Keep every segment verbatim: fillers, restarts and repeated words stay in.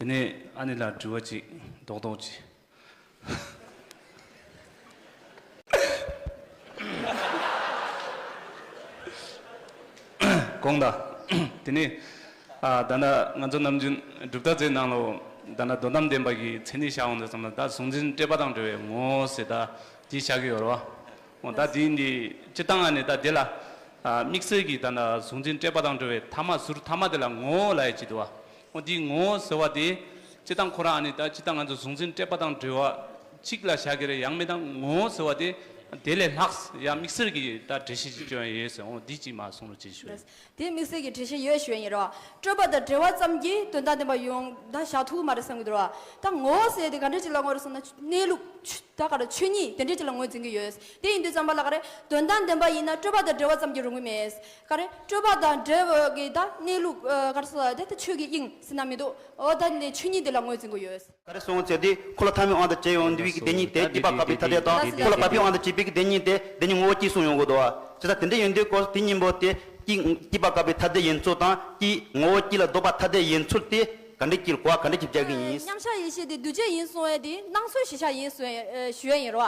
དེ་ནས་ཨ་ནི་ལ་དྲི་བ་ཅིག་རྡོག་རྡོག་ཅིག་དགོངས་དག་དེ་ནས་ཨ་ད་ལྟ་ང་ཚོ་ནམ་རྒྱུན་གྲུབ་མཐའ་རྩེ་ནང་ལོ། ད་ལྟ་དོན་དམ་བདེན་པ་གི་མཚན་ཉིད་བཞག་འོང་དུས་ཙམ་ལ། ད་གཟུང་འཛིན་སྤྲོས་པ་དང་བྲལ་བའི་ངོ་བོ་ཟེར། ད་དེ་བཞག་གི་ཡོད་རེད་བ། འོ་ད་དེ་འདི་སྤྱིར་བཏང་ཨ་ནི་ད་དེ་ལ་ཨ་དམིགས་བསལ་གྱི་ད་ལྟ་གཟུང་འཛིན་སྤྲོས་པ་དང་བྲལ་བའི་ཐ་མ་ཟུར་ཐ་མ་དེ་ལ་ངོ་བོ་ལབ་ཡ་ཅིག་འདུག་བ། འོ་དེའི་ངོ་བོ་ཟེར་བ་དེ་སྤྱིར་བཏང་ཁོ་རང་ཨ་ནི་ད་སྤྱིར་བཏང་ང་ཚོ་གཟུང་འཛིན་སྤྲོས་པ་དང་བྲལ་བ་གཅིག་ལ་བཞག་གི་རེད། ཡང་མིན་ད་ངོ་བོ་ཟེར་བ་དེ་དེ་ལས་ལྷག་ཡ་དམིགས་བསལ་གྱི་ད་འགྲེལ་བཤད་ཅིག་སྐྱོན་ཡོད་ཟེར། འོ་འདི་གཅིག་མར་གསུང་རོགས་བྱེད་ཞུ། དེ་དམིགས་བསལ་གྱི་འགྲེལ་བཤད་ཡོད་ཞུ་ཡ་ཡིན་རོ། སྤྲོས་པ་དང་བྲལ་བ་ཙམ་གྱིས་དོན་དམ་བདེན་པ་ཡོང་ད་བཞག་ཐུབ་ཀྱི་མ་རེད་བསམ་གྱི་འདུག་རོ། ད་ངོ་བོ་ཟེར་དེ་ག་འདྲ་ཅིག་ལ་ངོ་རེད་ཟེར་ན་གནས་ལུགས་ཆོས་ད་ག་རེ་ཆོས་ཉིད་དེ་འདྲ་ཅིག་ལ་ངོས་འཛིན་གྱི་ཡོད། དེ་ཡིན་དུས་ཙམ་པ་ལ་ག་རེ་དོན་དམ་བདེན་པ་ཡིན་ན་སྤྲོས་པ་དང་བྲལ་བ་ཙམ་གྱིས་རུང་གི་མེད། ག་རེ་སྤྲོས་པ་དང་བྲལ་བ་གི་ད་གནས་ལུགས་ཨ་ག་རེ་ཟེར་དེ་ད་ཆོས་ཀྱི་དབྱིངས་ཟེར་ན་མི་འདུག་འོ་ད་ནི་ཆོས་ཉིད་དེ་ལ་ངོས་འཛིན་གྱི་ཡོད། ག་རེ་གསུངས་ཚེ་དེ་འཁོར་ལོ་ཐ་མའི་དབང་དུ་བྱས་ཡོང་དུས་ཀྱི་བདེན་གཉིས་དེ་སྐྱེས་པ་བཀག་པའི་ཐ་དད་དང་། འཁོར་ལོ་བབས་པའི་དབང་དུ་བྱས་པའི་གི་བདེན་གཉིས་དེ་བདེན་གཉིས་ངོ་བོ་གཅིག་གསུངས་ཡོང་གི་འདུག་བ། བྱས་ཙང་དེ་འདྲ་ཡིན་དུས་སྐོར་དེ་གཉིས་པོ་དེ་སྐྱེས་སྐྱེས་པ་བཀག་པའི་ཐ་དད་ཡིན་ཚུལ་དང་། སྐྱེས་ངོ་བོ་གཅིག་ལ་ལྡོག་པ་ཐ་དད་ཡིན་ཚུལ་དེ་ག་འདྲ་གྱིས་གོ་བ་ག་འདྲ་གྱིས་རྒྱག་གི་ཡིན། མཉམ་གཞག་ཡེ་ཤེས་དེ་འདུས་བྱས་ཡིན་གསུང་ཡ་དེ་སྣང་ཚུལ་གཞི་བཞག་ཡིན་གསུང་ཡ་ཞུ་ཡ་ཡིན་རོ།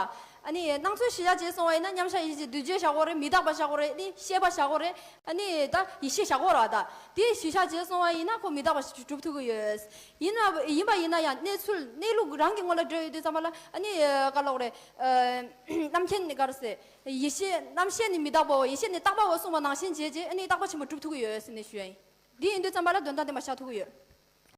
ཨ་ནི་སྣང་ཚུལ་གཞི་བཞག་བྱས་སོང་བ་ཡིན་ན་མཉམ་གཞག་ཡེ་ཤེས་འདུས་བྱས་བཞག་དགོས་རེད། མི་རྟག་པ་བཞག་དགོས་རེད། ཨ་ནི་ཤེས་པ་བཞག་དགོས་རེད། ཨ་ནི་ད་ཡེ་ཤེས་བཞག་དགོས་རེད། ད་དེ་གཞི་བཞག་བྱས་སོང་བ་ཡིན་ན་ཁོ་མི་རྟག་པ་ཞིག་གྲུབ་ཐུབ་ཀྱི་ཡོད། ཡིན་ན་ཡིན་པ་ཡིན་ན་ཡང་གནས་ཚུལ་གནས་ལུགས་རང་གི་ངོ་ལ་འགྲོ་ཡོད་དུས་ཙམ་པ་ལ་ཨ་ནི་ག་ལོག་རེད། རྣམ་མཁྱེན་ནི་ག་རེ་ཟེར། ཡེ་ཤེས་རྣམ་ཤེས་ནི་མི་རྟག་པའོ། ཡེ་ཤེས་ནི་རྟག་པའོ་གསུངས་པ་ནང་བཞིན་བྱས་རྗེས་ཨ་ནི་རྟག་པ་ཆེན་པོ་གྲུབ་ཐུབ་ཀྱི་ཡོད་ཟེར་ནས་ཞུ་ཡ་ཡིན། འདི་ཡིན་དུས་ཙམ་པ་ལ་དོན་དམ་བདེན་པ་བཞག་ཐུབ་ཀྱི་ཡོད།